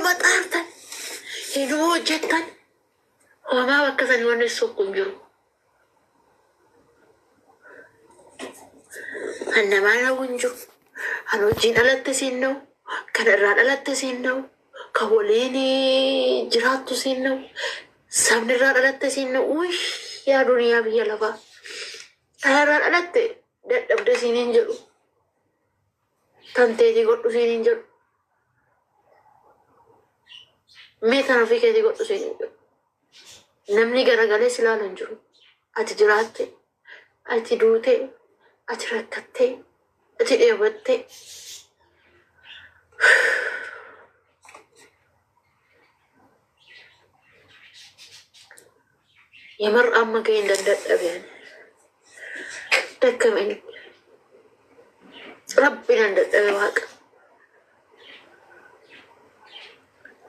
Hinuma xaartan, hinuma hojjettan. Homaa bakka sanii wanni sokku hin jiru. Kan namaa na'u hin jiru. Kan hojiin dhalatte siin na'u. Kan irraa dhalatte siin na'u. Kan waliin jiraattu siin na'u. Sabni irraa dhalatte siin na'u. Uy yaa duniyaa biyya lafaa. Kan irraa dhalatte dadhabde siin hin jedhu. Tan teetii godhu siin hin jedhu. Mee tan ofii keetii godhu siin hin jedhu. Namni garagalee si ilaalu hin jiru. Ati jiraatte, ati duute, ati rakkattee, ati dheebottee. Yamar amma ga'e hin dadhabee ani. Dakkameen. Rabbi nan dadhabe waaqa.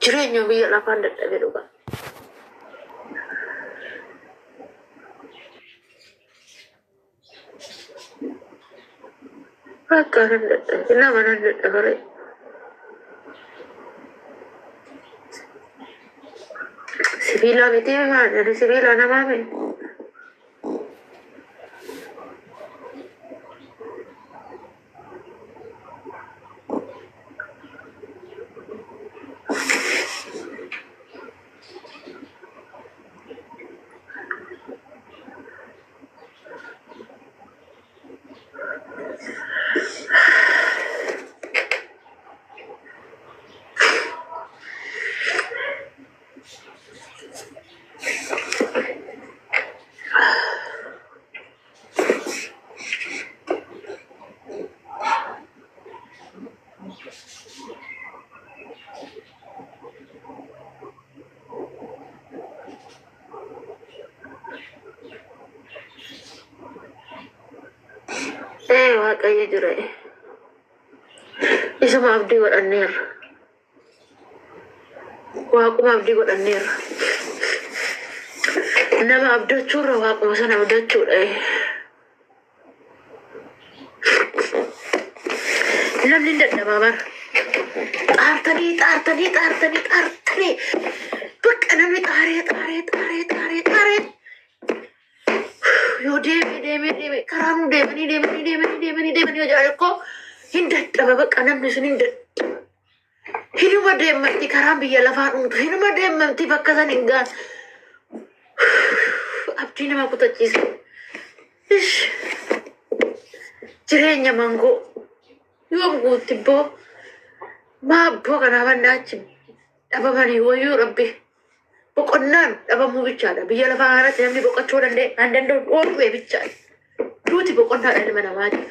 Jireenya biyya lafaan dadhabe dhugaa. Bakka nan dadhabe nama nan dadhabare. Sibiilaa miti maal ani sibiilaa namaa miti. Ee Waaqayyo jira. Isuma abdii godhanneerra. Waaquma abdii godhanneerra. Nama abdachuurra waaquma sana abdachuudha. Namni hin dadhabaa bara. Xaartanii xaartanii xaartanii xaartanii bakka namni xaaree xaaree xaaree xaaree xaaree yoo deemee deemee deemee karaa nu deemanii deemanii deemanii deemanii deemanii yoo jedhan ikkoo hin dadhaba bakka namni sun hin dadhaba. Hinuma deemamti karaan biyya lafaa dhumtu hinuma deemamti bakka san hin gaan. Abdii nama kutachiisa. Ish. Jireenya mangoo yoom guutti boo maa abboo kanaa mannaa achi dhabamanii wayyuu rabbi. Boqonnaan dhabamuu bichaadha. Biyya lafaa kanatti namni boqochuu danda'e kan danda'u dhoorree bichaadha. Duuti boqonnaadha ilma namaatiif.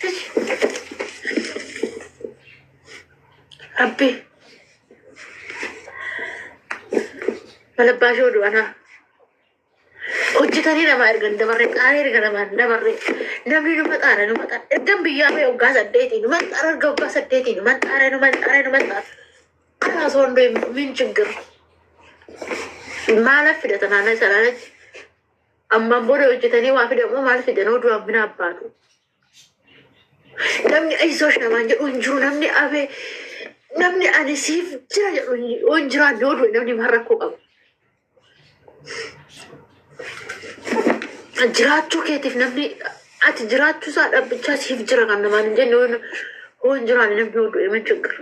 Ish. Rabbi malabbaashoo du'anaa. Hojjetanii namaa ergan dabarre xaaree erga namaan dabarre namni numa xaara numa xaara ergan biyyaa ba'e waggaa saddeetii numa xaara erga waggaa saddeetii numa xaara numa xaara numa xaara karaa osoo hin deemu min chiggir maalaaf fidatan haala sanaachi ammaan booda hojjetanii waa fidamoo maal fidanoo duraan mina abbaatu. Namni ayizoosh namaan jedhu hin jiru namni abee namni ani siif jira jedhu hin jiraanne yoo du'e namni maal rakkoo qaba. Jiraachuu keetiif namni ati jiraachuu isaa dhaabbichaa siif jira kan namaan hin jenne yoo hin jiraanne namni yoo du'e min chiggir.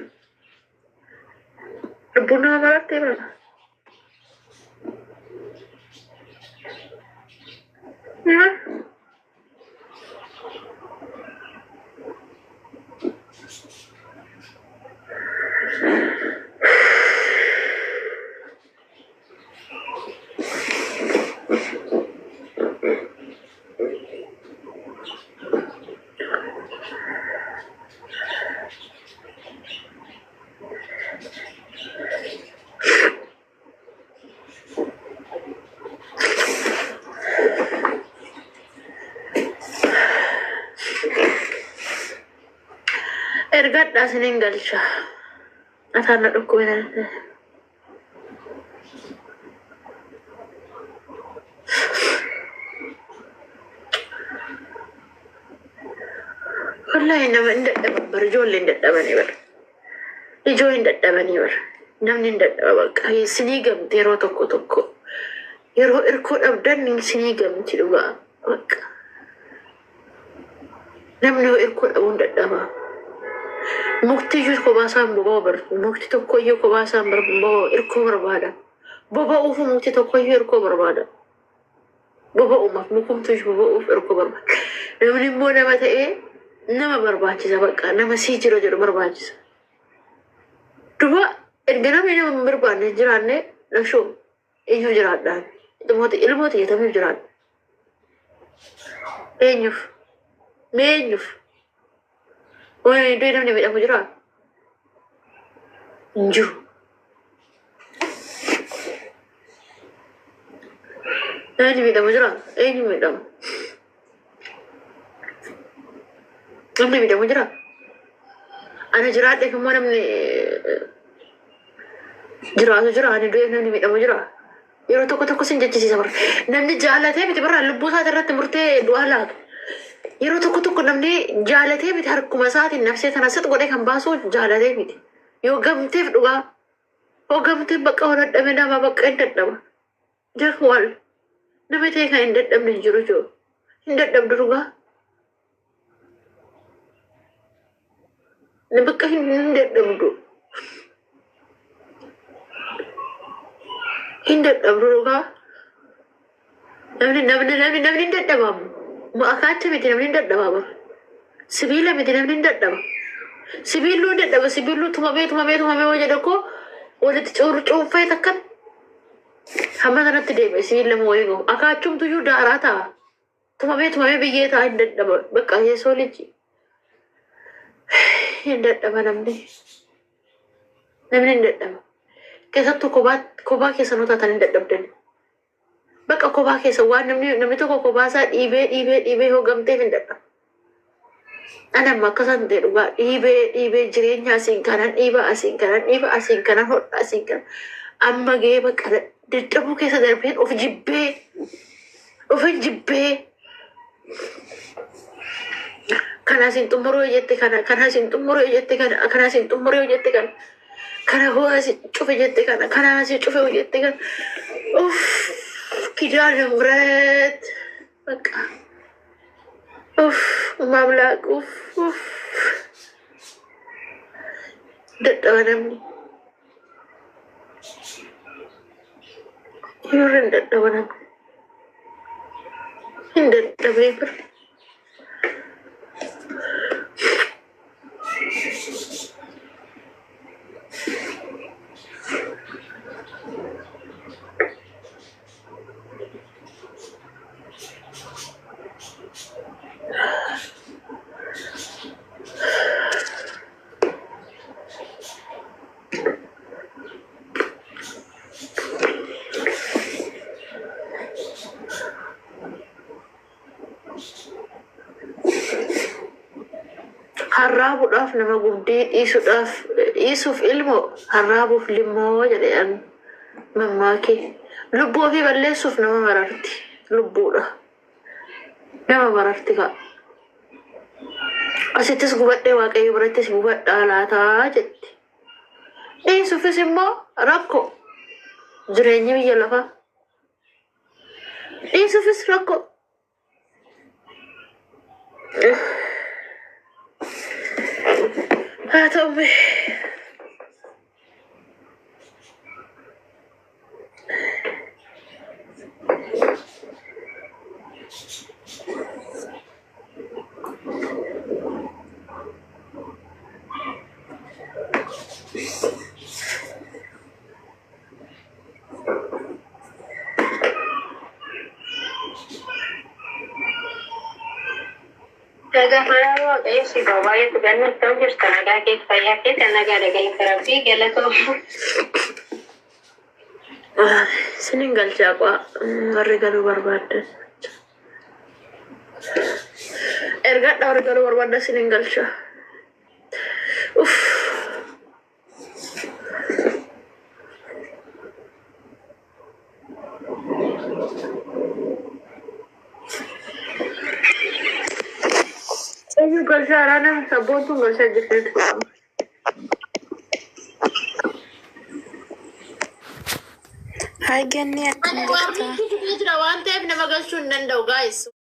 Lubbuun nama marattee bara. Ergadhaa isiniin galcha. Ataan na dhukkubina. Wallahi nama hin dadhaban bara ijoollee hin dadhabanii bara. Ijoo hin dadhabanii bara. Namni hin dadhaba bakka sinii gamti yeroo tokko tokko. Yeroo irkoo dhabdan sinii gamti dhugaa bakka. Namni yoo irkoo dhabuun dadhaba. Mukti iyyuu kophaa isaan boba'u bar mukti tokko iyyuu kophaa isaan boba'u irkoo barbaada. Boba'uuf mukti tokko iyyuu irkoo barbaada. Boba'umaaf mukumtu iyyuu boba'uuf irkoo barbaada. Namni immoo nama ta'ee nama barbaachisa bakka nama sii jira jedhu barbaachisa. Duba erga namni nama hin barbaanne hin jiraanne nashoo eenyuuf jiraadhaan? Ilmoo xiyyatamiif jiraadha? Eenyuuf? Mee eenyuuf? Waan iddoo namni miidhamu jiraa? Hin jiru. Namni miidhamu jiraa? Eenyu miidhamu? Namni miidhamu jiraa? Ana jiraadheef immoo namni jiraatu jira. Ani du'eef namni miidhamu jira. Yeroo tokko tokko sin jechisiisa bara. Namni jaalatee miti bara lubbuu isaati irratti murtee du'aa laatu. Yeroo tokko tokko namni jaalatee miti harkuma isaatiin nafsee tana sit godhee kan baasu jaalatee miti. Yoo gamteef dhugaa. Yoo gamteef bakka wal dadhabe nama bakka hin dadhaba. Jakwal nama ta'e kan hin dadhabne hin jiru jiru. Hin dadhabdu dhugaa. Bakka hin dadhabdu. Hin dadhabdu dhugaa. Namni namni namni namni hin dadhabamu. Akaacha miti namni hin dadhabama. Sibiila miti namni hin dadhaba. Sibiilluu hin dadhaba. Sibiilluu tumamee tumamee tumamee hoo jedhe koo walitti cuunfee takka hamma sanatti deeme sibiila moo wayii gahu. Akaachumtuyyuu daaraa ta'a. Tumamee tumamee biyyee ta'a hin dadhaba. Bakka yeesoo liji. Hin dadhaba namni. Namni hin dadhaba. Keessattuu kophaa kophaa keessanuu taatan hin dadhabdan. Bakka kophaa keessa waan namni namni tokko kophaa isaa dhiibee dhiibee dhiibee hoo gamteef hin dadhabu. Ani amma akkasan ta'e dhugaa dhiibee dhiibee jireenya asiin kanan dhiiba asiin kanan dhiiba asiin kanan hodha asiin kanan amma gahee bakka dadhabuu keessa darbeen of jibbee ofin jibbee kana asiin xumuruu jette kana kana asiin xumuruu jette kana kana asiin xumuruu jette kana kana hoo asii cufe jette kana kana asii cufe jette kana uff ኪዳነ ምሕረት በቃ ኡፍ ማምላክ ኡፍ ኡፍ dadhaba namni yeroo hin dadhaba namni hin dadhabee bira. Harraabuudhaaf nama gubdii dhiisuudhaaf dhiisuuf ilmoo harraabuuf limmoo jedhe mammaakee. Lubbuu ofii balleessuuf nama mararti. Lubbuudha. Nama mararti ka'a. Asittis gubadhee Waaqayyo birattis gubadhaa laataa jetti. Dhiisuufis immoo rakkoo jireenyi biyya lafaa. Dhiisuufis rakkoo. Haa ta'u mee. Nagaa Waaqayyo si baay'ee ganna ta'u jirta nagaa keessa fayyaa keessa nagaa galata rabbii galatoomu. Sinin galchaa qaa warri galuu barbaaddan. Ergadha warri galuu barbaaddan sinin galchaa. Uff. Eenyu galchaa araana sabboontuun galchaa jirti. Hi Ganni, akkam Ani jirta? warri jira waan ta'eef nama galchuu hin danda'u guys.